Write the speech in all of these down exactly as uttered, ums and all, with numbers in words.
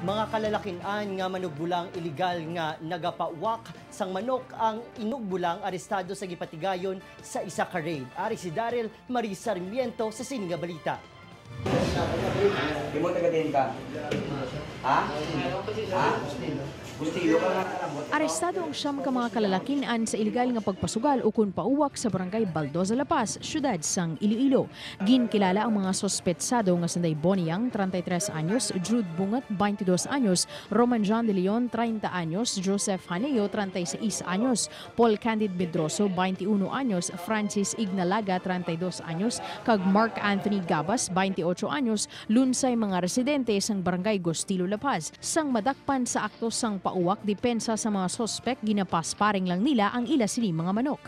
Mga kalalakin-an nga manugbulang iligal nga nagapauwak sang manok ang inugbulang arestado sa gipatigayon sa isa ka raid. Ari si Daryl Marie Sarmiento sa sini nga balita. Di mo taga diin ka? Ha? Ha? Bustillo ka nga. Arestado ang siyam ka mga kalalakin-an sa iligal nga pagpasugal ukon pauwak sa barangay Baldoza, La Paz, siyudad sang Iloilo. Ginkilala ang mga suspetsado nga sanday Bonnie Yang, treinta y tres anyos, Jude Bungat, twenty-dos anyos, Roman John de Leon, treinta anyos, Joseph Haneo, treinta y seis anyos, Paul Candid Medroso, twenty-uno anyos, Francis Ignalaga, treinta y dos anyos, kag Mark Anthony Gabas, twenty-ocho anyos, lunsay mga residente sang Barangay Gostilo, La Paz. Sang madakpan sa akto sang pauwak, depensa sa mga suspek, ginapasparing lang nila ang ila sini mga manok.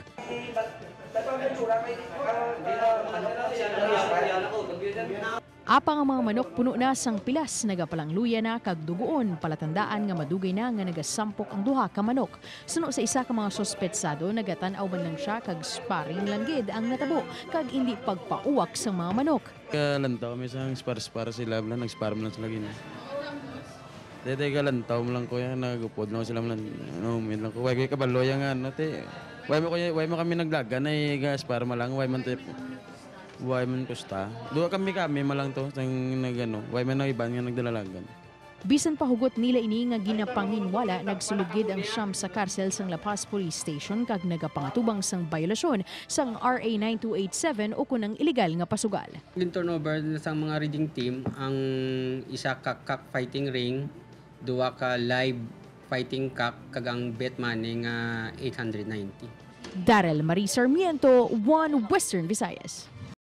Apang ang mga manok puno na sang pilas, nagapalangluya na kag dugoon, palatandaan nga madugay na nga nagasampok ang duha ka manok. Suno sa isa ka mga suspetsado, nagatan-aw man lang siya kag sparring lang gid ang natabo kag indi pagpauwak sang mga manok. Kalantaw mi sang spar-spar sila, bla, nag-spar man lang sila gini. Dede kalantaw mo lang, kuya, nagupod lang sila man. Ano, min lang ko. Way ko kabalo yang ano, te. Way mo, kuya, way mo kami naglagan ay ga-spar man lang, way man, te. Way man kusta. Duha kami, kami man lang to sang nagano. Way man ang iban nga nagdalalagan. Bisan pa hugot nila ini nga ginapanginwala, nagsulod gid ang siyam sa karsel sang La Paz Police Station kag nagapangatubang sang biolasyon sang R A nine two eight seven ukon ang iligal nga pasugal. Gin-turnover na sang mga raiding team ang isa ka cock fighting ring, duha ka live fighting cock, kag ang bet money nga eight hundred ninety. Daryl Marie Sarmiento, One Western Visayas.